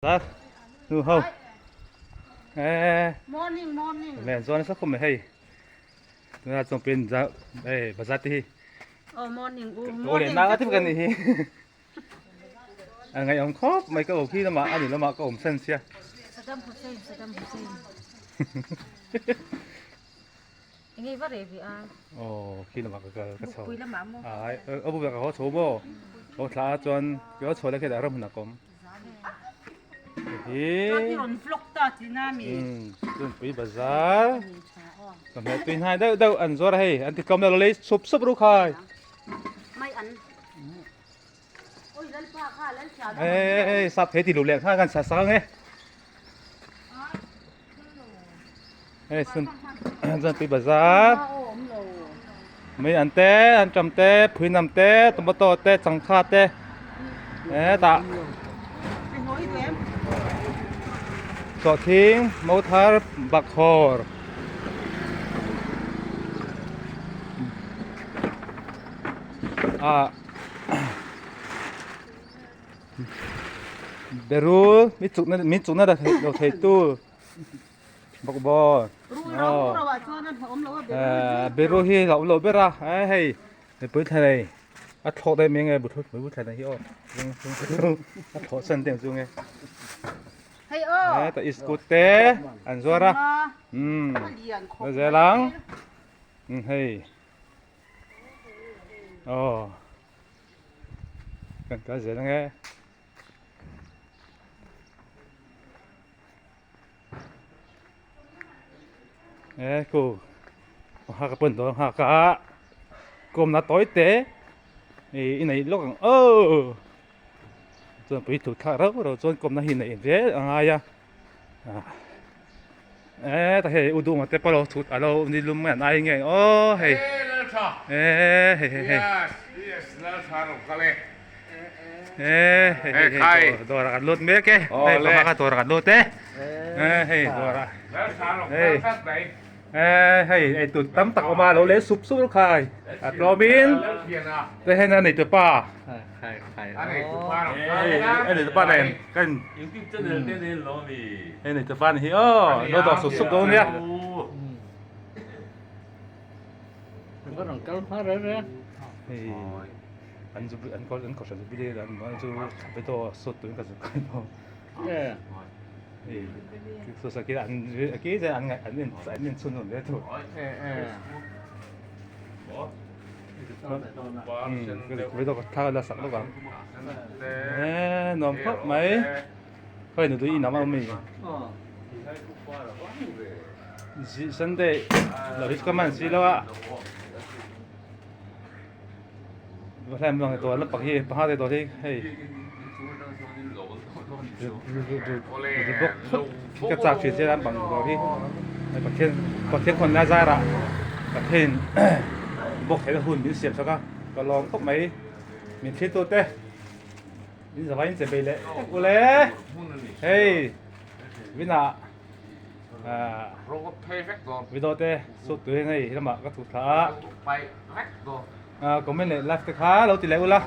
Sir nu ho Morning morning. Le chuan sa khum mai hei tuna chuan pin za eh bazar te hi Oh morning u morning le na te kan ni hi a ngai om khop mai ka o khi lama ani lama ka om san sia Saddam Hussein Saddam Hussein Nge va re vi a oh khi lama ka ka chho pui lama mo ai abu ka ho chho mo ho thla chuan ka chho la khi da ram na kom Chungpui bazar chawhmeh tui hnai deuh deuh an zuar a hei an ti tlawm deuh lo lei sup sup ru khai hei sap thei ti luh leh nghal kan sa sak ange hei chungpui bazar Mei an te, an ṭam te, phuinam te, tomato te, changkha te hetah sawhthing, mothar, bakhawr ah berul mi chukna mi chukna lo thei tu. Bawk baw. Beru hi a awm lo ber a hei mipui thla nei a thlawh daih mai nge mipui thla nei hi aw a thlawh san te ang chu nge heta iskut te an zuar a umm la zel ang hei aw kan kal zel ange. E ku ha ka pun dawn ha ka kawm na tawi te i i nei lawk ang aw chuan pui thu thla rauh rauh chuan kawm na hi neih zel a ngai a e ta hei u duhma te pawh a lo thut a lo ni lum mai an ai nge aw hei e hei hei hei e hei hei hei dawr ah kan lut mek e hei pakhat kha dawr ah kan lut e hei dawr ah hei hei eitur tam tak a awm a lo leh sup sup khai a tlawm in te hen a nei tupa hei a nei tupa nen kan hei nei tupa ni hi aw lo dawr sup sup dawn nia. Hei an zu an ko an kohhran zubili an an chu beto sut tuin ka zuk kai lo hei so sa ki an ki chen an an in an in chhun hun ve thu beto ka thla la sak lawk ang e nuam khawp mai khawi nu tui in am a awm mi Sunday lo hi chu ka man si lo a. Hlem lang dawr lampang hi panga te dawr hi hei bawk phut ka chak thin che lampang dawr hi Pathian Pathian khawn lai zarah Pathian bawk theihna hun min siam sak a ka lawm khawp mai min thlir tu te min zavai in che bei leh ule hei vinah Video te sut turin hei lamah ka thuh thla a, comment leh like te kha lo ti leh ula.